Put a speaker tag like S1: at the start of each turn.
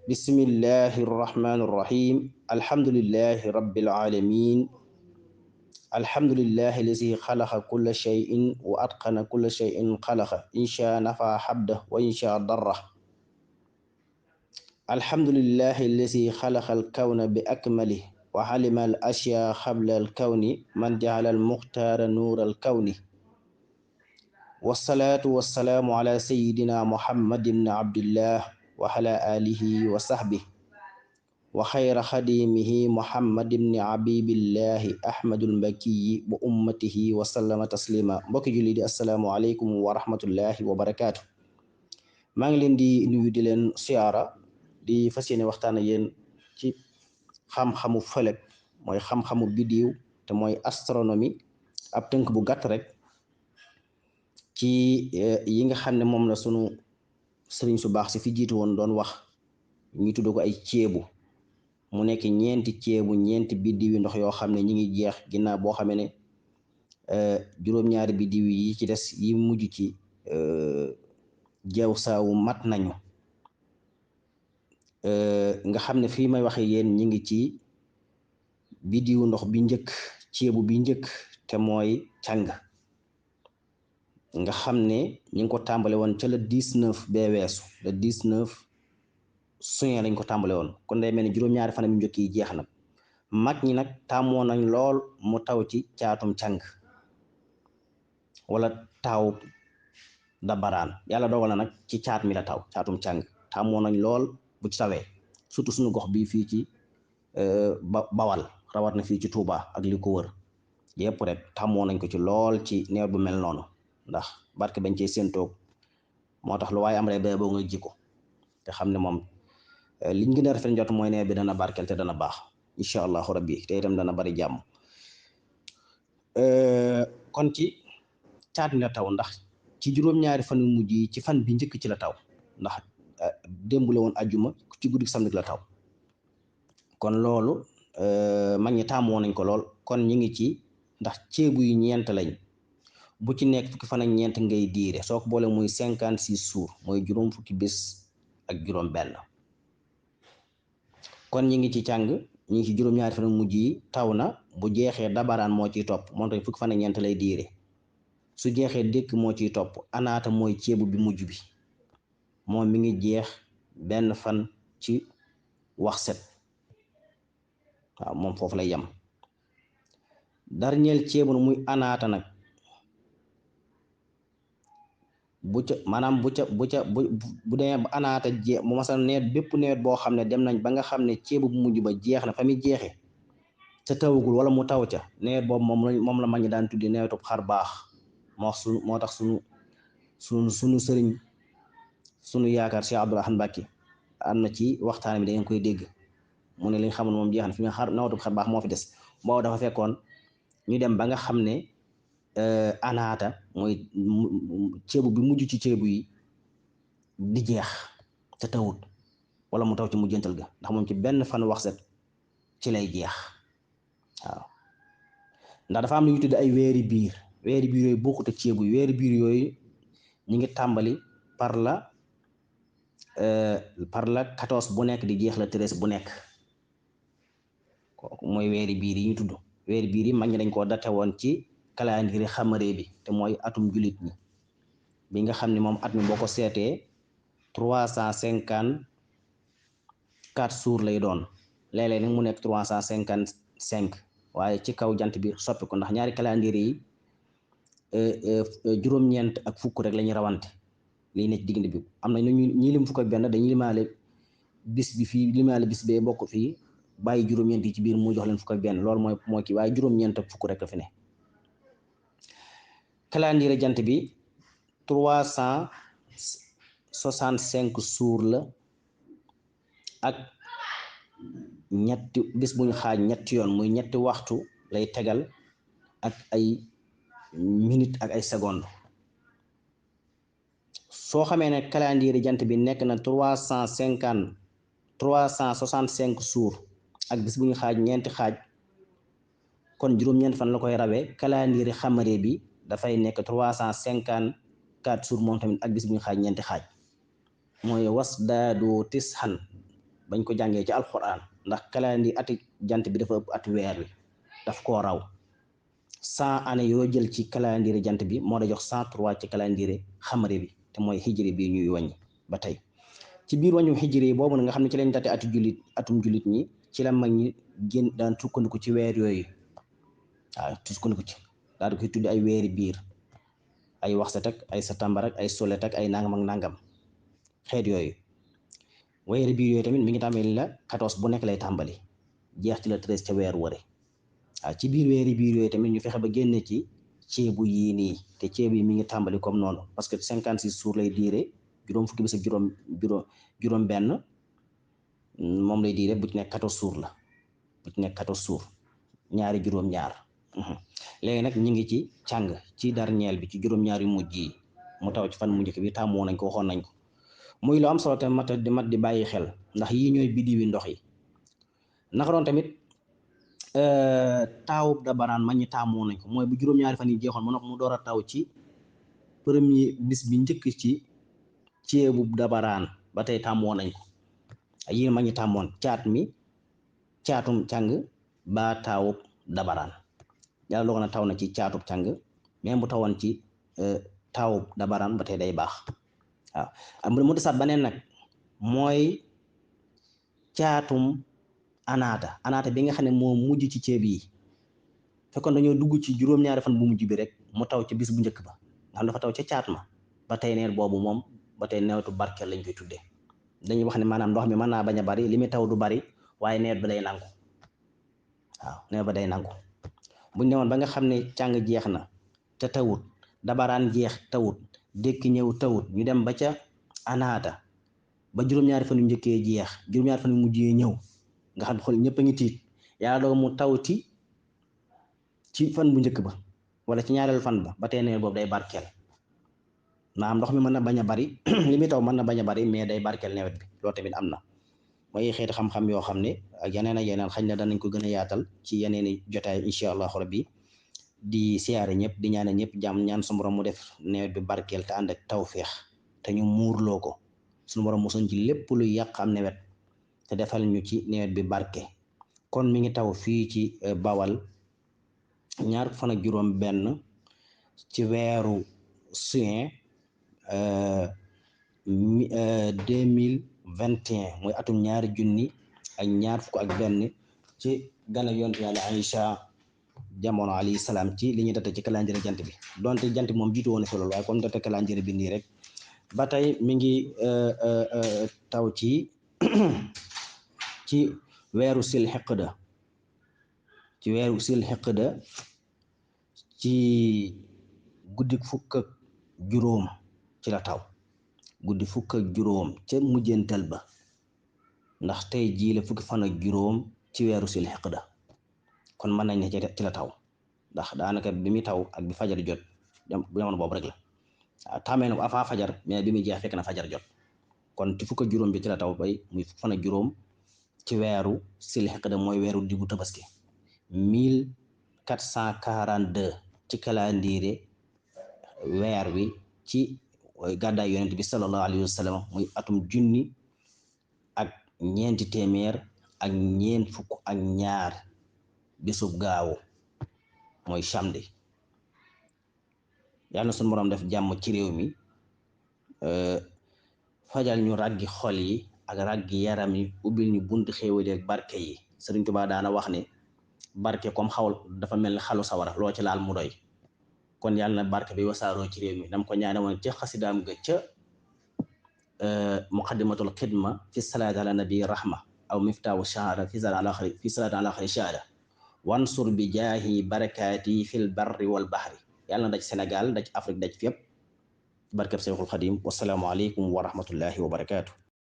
S1: bismillahi irrahmani irrahim alhamdulillahi rabbil alamin alhamdulillahi lazi xalaqa kulla shay'in wa atqana kulla shay'in xalaqa insha nafa habda wa insha darra alhamdulillahi lazi xalaqa alkawna bi akmalih wa alima al ashya qabla alkawni man ja'ala almuxtaara nuura alkawni wasalaatu wasalaamu ala sayidina muhammad ibn abdillah wa ala alihi wa sahbihi wa xayra xadimihi muhammad ibni abibillahi ahmadul mbakiyi wa ummatihi wa sallama taslima mbokki julli di assalaamu aleykum wa rahmatullahi wa barakaatu. maa ngi leen di nuyu di leen siyaara di fas yéene waxtaan ak yéen ci xam-xamu fëlek mooy xam-xamu biddiw te mooy astronomie ab tënk bu gàtt rek ci yi nga xam ne moom la sunu sëriñ su baax si fi jiitu woon doon wax ñu tudd ko ay ceebu mu nekk ñeenti ceebu ñeenti biddiw yi ndox yoo xam ne ñi ngi jeex ginnaaw boo xamee ne juróom-ñaari biddiw yi ci des yi mujj ci jeew saawu mat nañu nga xam ne fii may waxe yéen ñi ngi ci biddiwu ndox bi njëkk ceebu bi njëkk te mooy càng nga xam ne ñi ngi ko tàmbale woon ca le 19 bee weesu le 19 juin lañ ko tàmbale woon kon day mel ni juróom-ñaari fan yu njëkk yi jeex na mag ñi nag tàmmoo nañ lool mu taw ci caatum càng wala taw dabaraan yàlla dogal na nag ci caat mi la taw caatum càng tàmmoo nañ lool bu ci tawee surtout suñu gox bii fii ci bawal rawat na fii ci Touba ak li ko wër yëpp rek tàmmoo nañ ko ci lool ci nawet bu mel noonu ndax barke bañ cee séentoog moo tax lu waaye am rek ba boo nga ji ko te xam ne moom liñ gën a rafet njot mooy nawet bi dana barkeel te dana baax incha allahu rabbi te itam dana bari jàmm kon ci caat mi la taw ndax ci juróom-ñaari fan yu mujj yi ci fan bi njëkk ci la taw ndax démb la woon ajjuma ci guddi samedi la taw kon loolu mag ñi taamoo nañ ko lool kon ñi ngi ci ndax ceebu yi ñeent lañ bu ci nekk fukki fan ak ñeent ngay diire soo ko boole muy 56 jours mooy juróom fukki bés ak juróom benn kon ñi ngi ci càng ñi ngi ci juróom-ñaari fan mujj yi taw na bu jeexee dabaraan moo ciy topp moom tamit fukki fan ak ñeent lay diire su jeexee dékk moo ciy topp anaata mooy ceebu bi mujj bi moom mi ngi jeex benn fan ci wax set waaw moom foofu lay yem darñeel ceebu muy anaata nag bu demee ba anaata jeex bu masal nawet bépp nawet boo xam ne dem nañ ba nga xam ne ceebu bu mujj ba jeex na fa muy jeexee te tawagul wala mu taw ca nawet boobu moom la mag ñi daan tuddi nawetu xar baax moo tax sunu sëriñ sunu yaakaar Cheikh Abdoul Ahad Mbacké am na ci waxtaan bi da ngeen koy dégg mu ne li nga xamul moom jeex na fi nga nawetu xar baax moo fi des boobu dafa fekkoon ñu dem ba nga xam ne anaata mooy ceebu bi mujj ci ceebu yi di jeex te tawut wala mu taw ci mujjantal ga ndax moom ci benn fan wax set ci lay jeex waaw ndax dafa am lu ñu tudd ay weeri biir yooyu bokkut ak ceebu yi weeri biir yooyu ñu ngi tàmbali par la 14 bu nekk di jeex la 13 bu nekk kooku mooy weeri biir yi ñu tudd weeri biir yi mag ñi dañ koo date woon ci calendrier xamaree bi te mooy atum julit ñi bi nga xam ne moom at mi boo ko seetee 354 jours lay doon léeg-léeg nag mu nekk 355 waaye ci kaw jant bi soppi ko ndax ñaari calendrier yi juróom-ñeent ak fukk rek la ñuy rawante lii nekk diggante bi am na ñi lim fukk ak benn dañuy limaale bis bi fii limaale bis bee bokk fii bàyyi juróom-ñeent yi ci biir mu jox leen fukk ak benn loolu mooy kii waaye juróom-ñeent ak fukk rek la fi ne calendrier jant bi 365 jours la ak ñetti bis buñ xaaj ñetti yoon muy ñetti waxtu lay tegal ak ay minute ak ay seconde soo xamee ne calendrier jant bi nekk na 365 jours ak bis buñ xaaj ñeenti xaaj kon juróom-ñeent fan la koy rawee calendrier xamaree bi dafay nekk 354 jours moom tamit ak bis buñ xaaj ñeenti xaaj mooy was daadu tisxan bañ ko jàngee ci alquran ndax calendrier ati jant bi dafa ëpp ati weer wi daf koo raw 100 année yoo jël ci calendrier jant bi moo da jox 103 ci calendrier xamari bi te mooy hijri bi ñuy wàññi ba tey ci biir wàññu hijri boobu nga xam ne ci lañ date atum jullit ñi ci la mag ñi génn daan sukkandiku ci weer yooyu waaw sukkandiku ci daal di koy tuddi ay weeri biir ay waxset ak ay septembre ak ay solet ak ay nangam ak nangam xeet yooyu weeri biir yooyu tamit mi ngi tàmbali la 14 bu nekk lay tàmbali jeex ci la 13 ca weer wari waaw ci biir weeri biir yooyu tamit ñu fexe ba génne ci ceebu yii nii te ceebu yi mi ngi tàmbali comme noonu parce que 56 jours lay diire juróom fukki bis ak juróom benn moom lay diire bu ci nekk 14 jours la bu ci nekk 14 jours ñaari juróom-ñaar léegi nag ñu ngi ci càng ci darñeel bi ci juróom-ñaar yu mujj yi mu taw ci fan mu njëkk bi tàmmoo nañ ko waxoon nañ ko muy lu am solo te mat di bàyyi xel ndax yii ñooy biddiwi ndox yi naka doon tamit taawub dabaraan ma ñu tàmmoo nañ ko mooy bu juróom-ñaari fan yi jeexoon mu door a taw ci premier bis bi njëkk ci ceebu dabaraan ba tey tàmmoo nañ ko yii ma ñu tàmmoon caatum càng ba taawub dabaraan yàlla dogal na taw na ci caatub càng même bu tawoon ci taawub dabaraan ba tey day baax waaw mu desaat beneen nag mooy caatum anaata bi nga xam ne moo mujj ci ceeb yi fekkoon dañoo dugg ci juróom-ñaari fan bu mujj bi rek mu taw ci bis bu njëkk ba nga xam dafa taw ca caat ma ba tey nawet boobu moom ba tey nawetu barkeel lañ koy tuddee dañuy wax ne maanaam ndox mi mën naa bañ a bari li muy taw du bari waaye nawet ba day nangu waaw nawet ba day nangu buñ newoon ba nga xam ne càng jeex na te tawut dabaraan jeex tawut dékki ñëw tawut ñu dem ba ca anaata ba juróom-ñaari fan yu njëkkee jeex juróom-ñaari fan yu mujjee ñëw nga xam ne xool ñëpp a ngi tiit yàlla doog mu tawti ci fan bu njëkk ba wala ci ñaareelu fan ba tey nawet boobu day barkeel maanaam ndox mi mën na bañ a bari li muy taw mën na bañ a bari mais day barkeel nawet bi loolu tamit am na mooy xeeti xam-xam yoo xam ne ak yeneen ak yeneen xañ na danañ ko gën a yaatal ci yeneen i jotaay incha allahu rabbi di siyaare ñëpp di ñaane ñëpp jàmm ñaan su borom mu def nawet bi barkeel te ànd ak tawféex te ñu muurloo ko suñu borom mosoon ci lépp lu yàq am nawet te defal ñu ci nawet bi barke kon mi ngi taw fii ci Bawal ñaar fan ak juróom benn ci weeru juin 2021 mooy atum ñaari junni ak ñaar fukk ak benn ci gana yonent yàlla Aïcha jamono alayhi salaam ci li ñuy date ci calendrier jant bi donte jant bi moom jiitu woon fi loolu waaye comme date calendrier bi nii rek ba tey mi ngi taw ci ci weeru sil xeqda ci guddi fukk ak juróom ci la taw guddi fukk ak juróom ca mujjantal ba ndax tey jii la fukki fan ak juróom ci weeru sil xeqda kon mën nañ ne ci la taw ndax daanaka bi muy taw ak bi fajar jot jamono boobu rek la waaw tàmmee na ko avant fajar mais bi muy jeex fekk na fajar jot kon ci fukk ak juróom bi ci la taw bay muy fukki fan ak juróom ci weeru sil xeqda mooy weeru diggu tabaski 1442 ci calendrier weer wi ci gàddaay yonent bi sallallahu alayhi wa sallam muy atum junni ak ñeenti téeméer ak ñeent fukk ak ñaar bisub gaawu mooy samedi yàlla na sunu borom def jàmm ci réew mi fajal ñu ràggi xol yi ak ràggi yaram yi ubbil ñu buntu xéewal ak barke yi Sëriñ Tuubaa daana wax ne barke comme xawal dafa mel ni xalu sawara loo ci laal mu doy kon yàlla na barke bi wasaaroo ci réew mi dam ko ñaane woon ca xasidaam ga ca muqaddimatul xidma fi salaati ala nabi rahma aw miftaahu shahada fi salaati ala xari shahada wansur bi jaahi barakaati fil barri wal bahri yàlla na daj Sénégal daj Afrique daj fépp barkeb Seexul Xadim wasalaamu aleykum wa rahmatullahi wa barakaatu